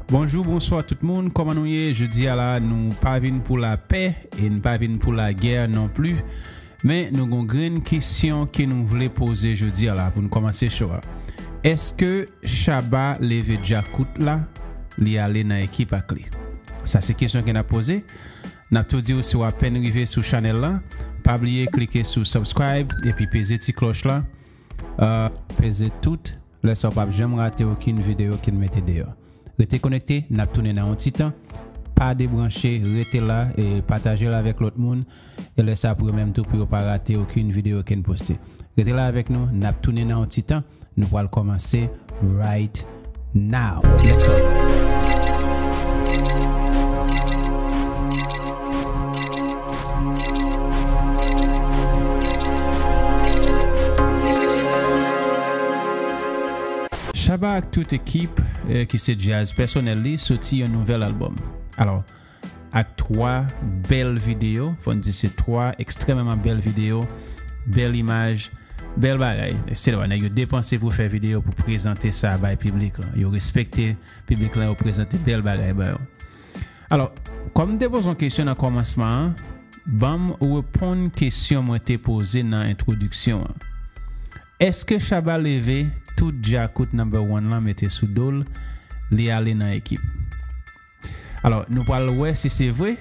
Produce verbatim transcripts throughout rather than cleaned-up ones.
Bonjou, bonswa tout moun, kòman nou ye? Jodi a la, nou pa vin pou lapè e n pa vin pou lagè non pli. Men nou gon grenn kesyon ke nou vle poze jodi a la pou n kòmanse show a. Èske Shabba leve djakout la, li ale nan ekip ak li? Sa se kesyon ke n ap poze. N ap tou di w si w apèn rive sou chanèl la, pa bliye klike sou subscribe epi peze ti klòch la. Euh, peze tout, lè sa w p ap janm rate okenn videyo ke n mete deyò. Rete konekte, n ap tounen nan yon ti tan. Pa debranche, rete la e pataje l avèk lòt moun. E lè sa pou yo menm tou, pou yo pa rate okenn videyo ke n poste. Rete la avèk nou, n ap tounen nan yon ti tan. Nou pral kòmanse right now. Let's go. Shabba ak tout ekip, eh, ki se djaz pèsonèl li, soti yon nouvèl albòm. Alò, ak twa bèl videyo, fò n di se twa ekstrèmeman bèl videyo, bèl imaj, bèl bagay. Se lè nèg yo depanse pou fè videyo pou prezante sa bay piblik lan. Yo respekte piblik lan, yo prezante bèl bagay ba yo. Alò, kòm m te poze yon kesyon nan kòmansman an, ban m reponn kesyon mwen te poze nan entwodiksyon an. Èske Shabba leve tout djakout number one lan mete sou do l, li ale nan ekip? Alò, nou pral wè si se vre.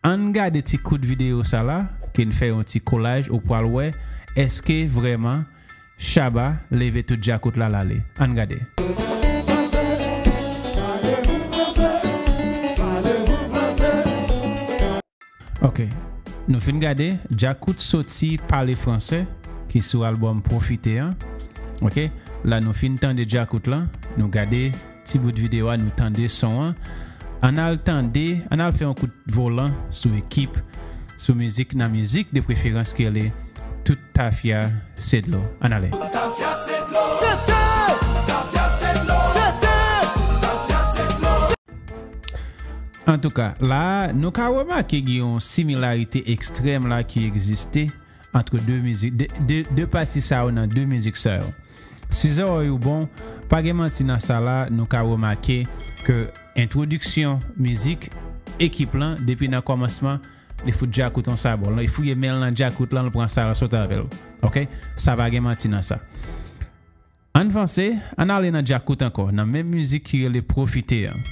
Ann gade ti kout videyo sa la, ke n fè yon ti kolaj, ou pral wè èske vrèman Shabba leve tout djakout la, l ale. Ann gade. Ok. Nou fin gade, djakout soti Pale Franse, ki sou albòm Pwofite an. Ok. La nou fin tande djakout lan, nou gade ti bout videyo a, nou tande son an. Ann al tande, ann al fè yon kout volan sou ekip, sou mizik, nan mizik de preferans ki rele Tout Tafya Se Dlo. Ann ale. Tafya se dlo. Fete! Tafya se dlo. Fete! Tafya se dlo. Antouka, la a, nou ka remake gen yon similarite ekstrèm la ki egziste ant de mizik, de, de, de pati sa yo nan de mizik sa yo. Si zòrèy ou bon, pa gen manti nan sa la, nou ka remake ke entwodiksyon mizik ekip lan, depi nan kòmansman, li fout djakout yon sabò. Li fouye men l nan djakout lan, li pran sa, l sot avè l. Ok? Sa pa gen manti nan sa. Ann vanse, ann ale nan djakout ankò, nan menm mizik ki rele Pwofite an.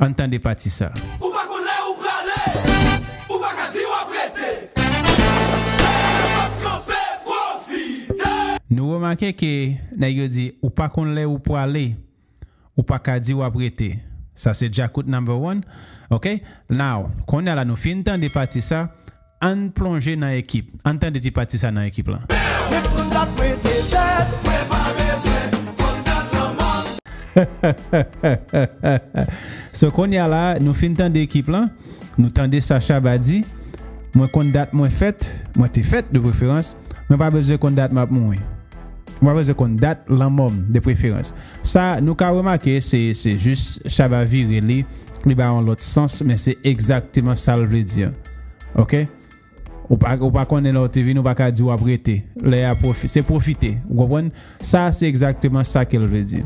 Ann tande pati sa. Ou pa konn lè ou prale, ou pa ka di w ap rete. Lè w ap kanpe, pwofite. Nou remake ke nèg yo di, ou pa konn lè ou prale, ou pa ka di w ap rete. Sa se djakout number one. Ok? Now, kounye a la nou fin tande pati sa, ann plonje nan ekip. Ann tande ti pati sa nan ekip lan. Mwen konn dat mwen te fèt, mwen pa bezwen konn dat lanmò. So, kounye a la, nou fin tande ekip lan, nou tande sa Shabba di, mwen konn dat mwen fèt, mwen te fèt de preferans, mwen pa bezwen konn dat m ap mouri. Mwen pa bezwen konn dat lanmò m de preferans. Sa, nou ka remake, se, se jis Shabba vire li, li ba yon lòt sans, men se egzakteman sa l vle di an. Ok? Ou pa, ou pa konnen lè w te vini, ou pa ka di w ap rete. Lè a pwofi-, se pwofite. Ou konprann? Sa, se egzakteman sa ke l vle di.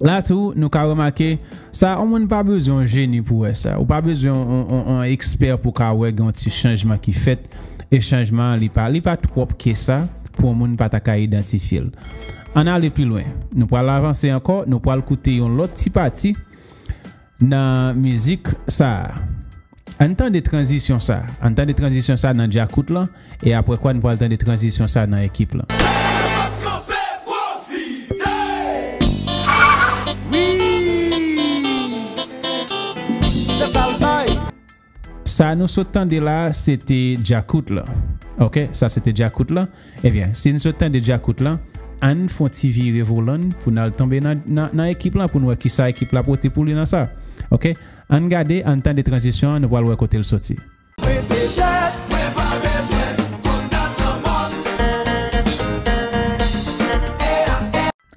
La tou, nou ka remake, sa, yon moun pa bezwen yon jeni pou wè sa. Ou pa bezwen yon, yon, yon, yon ekspè pou ka wè gen yon ti chanjman ki fèt. E chanjman an, li pa, li pa twòp ke sa pou yon moun pa ta ka idantifye l. Ann ale pi lwen. Nou pral avanse ankò, nou pral koute yon lòt ti pati nan mizik sa a. Ann tande tranzisyon sa. Ann tande tranzisyon sa nan djakout lan. E apre kwa, nou pral tande tranzisyon sa nan ekip lan. Wi! Se sa l bay. Sa nou sot tande la, se te djakout lan. Ok, sa se te djakout lan. Ebyen, si n sot tande djakout lan, ann fè yon ti vire volan n pou n al tonbe nan, nan, nan ekip lan, pou n wè kisa ekip la pote pou li nan sa. Ok? Ann gade, ann tande tranzisyon an, nou pral wè kote l soti. Mwen te fèt, mwen pa bezwen konn dat lanmò.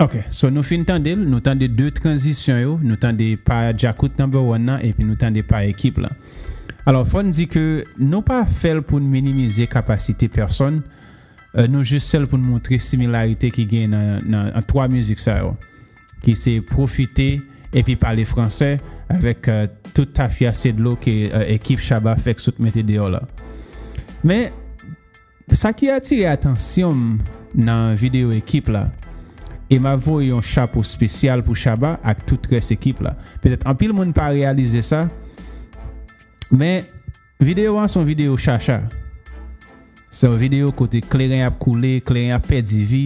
Ok, so nou fin tande l, nou tande de tranzisyon yo, nou tande pa djakout number one nan, epi nou tande pa ekip lan. Alò, fò n di ke nou pa fè l pou n minimize kapasite pèsòn, euh, nou jis fè l pou n montre similarite ki gen nan, nan, nan twa mizik sa yo, ki se Pwofite, epi pale fransè avèk euh, tout tafya sedlo ke euh, ekip Shabba fèk sot mete deyò la. Men, sa ki atire atansyon m nan videyo ekip la, e m ap voye yon chapo espesyal pou Shabba ak tout rès ekip la. Petèt anpil moun pa reyalize sa, men videyo an se yon videyo chacha. Se yon videyo kote kleren ap koule, kleren ap pèdi vi,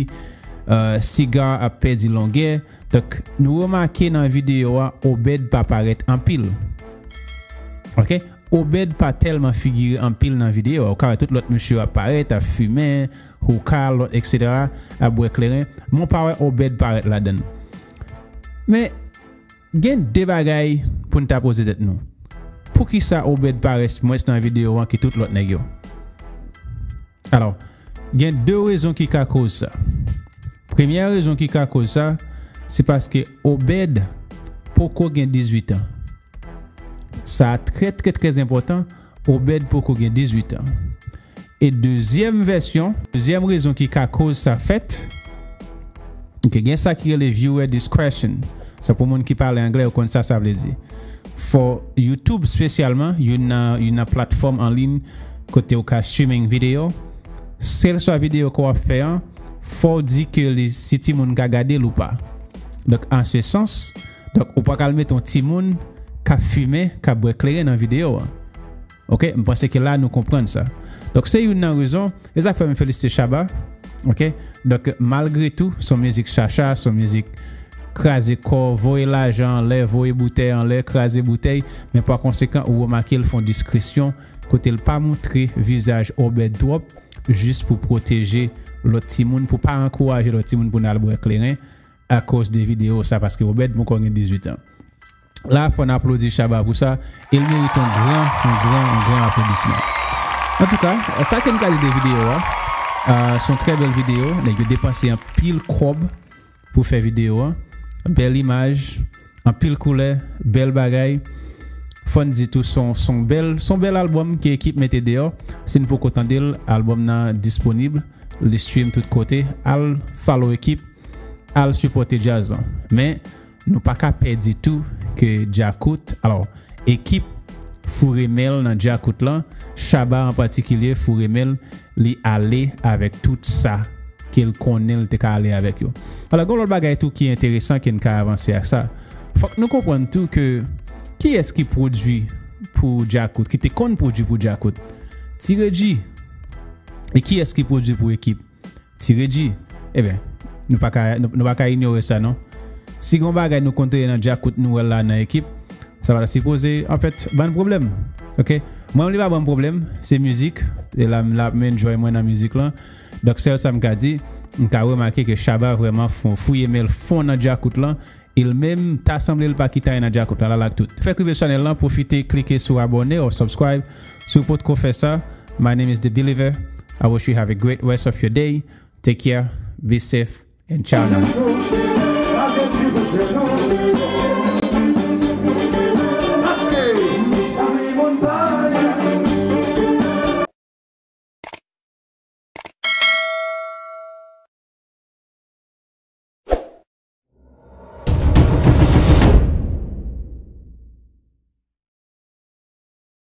euh, siga ap pèdi longè. Donk, nou remake nan videyo a, Obed pa parèt anpil. Ok? Obed pa tèlman figire anpil nan videyo a. Ou ka wè tout lòt mesye ap parèt, ap fimen, hookah, lòt, et cetera, ap bwè kleren. Men w pa wè Obed parèt ladan l. Men, gen de bagay pou n ta poze tèt nou. Poukisa Obed parèt mwens nan videyo an ki tout lòt nèg yo? Alò, gen de rezon ki ka koz sa. Premyè rezon ki ka koz sa, se paske Obed poko gen dizuit an. Sa a trè, trè, trè enpòtan, Obed poko gen dizuit an. E dezyèm vèsyon, dezyèm rezon ki ka koz sa fèt, ok, gen sa ki rele viewer discretion. Sa pou moun ki pale anglè, yo konn sa sa vle di. For YouTube espesyalman, youn nan, youn nan platfòm an liy kote ou ka streaming videyo, sèlswa videyo ke w ap fè an, fò w di ke li, si timoun ka gade l ou pa. Donk, an se sans, donk, ou pa ka al mete yon timoun k ap fimen, k ap bwè kleren nan videyo an. Ok, m panse ke la nou konprann sa. Donk, se youn nan rezon, e sa k fè m felisite Shabba. Ok, donk, malgre tou, se yon mizik chacha, se yon mizik kraze kò, voye lajan anlè, voye boutèy anlè, kraze boutèy, men pa konsekan, ou remake l fè yon diskresyon kote l pa montre vizaj Obed twòp, jis pou pwoteje lòt timoun, pou pa ankouraje lòt timoun pou n al bwè kleren akoz de videyo sa, paske Obed poko gen dizuit an. La, fò n aplodi Shabba pou sa, e l merite yon gran, yon gran, yon gran aplodisman. Antouka, sa ke m ka di de videyo a, euh, se yon trè bèl videyo, nèg yo depanse anpil kòb pou fè videyo a. Bèl imaj, anpil koulè, bèl bagay. Fò n di tou, se yon, se yon bèl, se yon bèl albòm ke ekip mete deyò. Si n poko tande l, albòm nan disponib, li stream tout kote. Al follow ekip, al sipòte djaz lan. Men, nou pa ka pè di tou ke Djakout, alò, ekip foure men l nan Djakout lan, Shabba an patikilye foure men l, li ale avèk tout sa ke l konnen l te ka ale avèk yo. Alò, gen yon lòt bagay tou ki enteresan ke n ka avanse ak sa. Fòk nou konprann tou ke kiyès ki pwodui pou Djakout, ki te konn pwodui pou Djakout? T-Reggie. E kiyès ki pwodui pou ekip? T-Reggie. Ebyen, nou pa ka, nou, nou pa ka inyore sa, non. Si gen yon bagay nou konn tande nan Djakout, nou wè l la nan ekip, sa pa ta sipoze, anfèt, ban n pwoblèm. Ok? Mwen, li pa ban m pwoblèm, se mizik. E la, m la, m enjoy mwen nan mizik lan. Donk, sèl sa m ka di, m ka remake ke Shabba vrèman fon, fouye men l fon nan Djakout lan. E l menm, ta sanble l pa kite anyen nan Djakout la, la, la, tout. Fèk rive chanèl lan, pwofite klike sou abòne or subscribe. Si w potko fè sa, my name is The Believer. I wish you have a great rest of your day. Take care, be safe, and ciao now.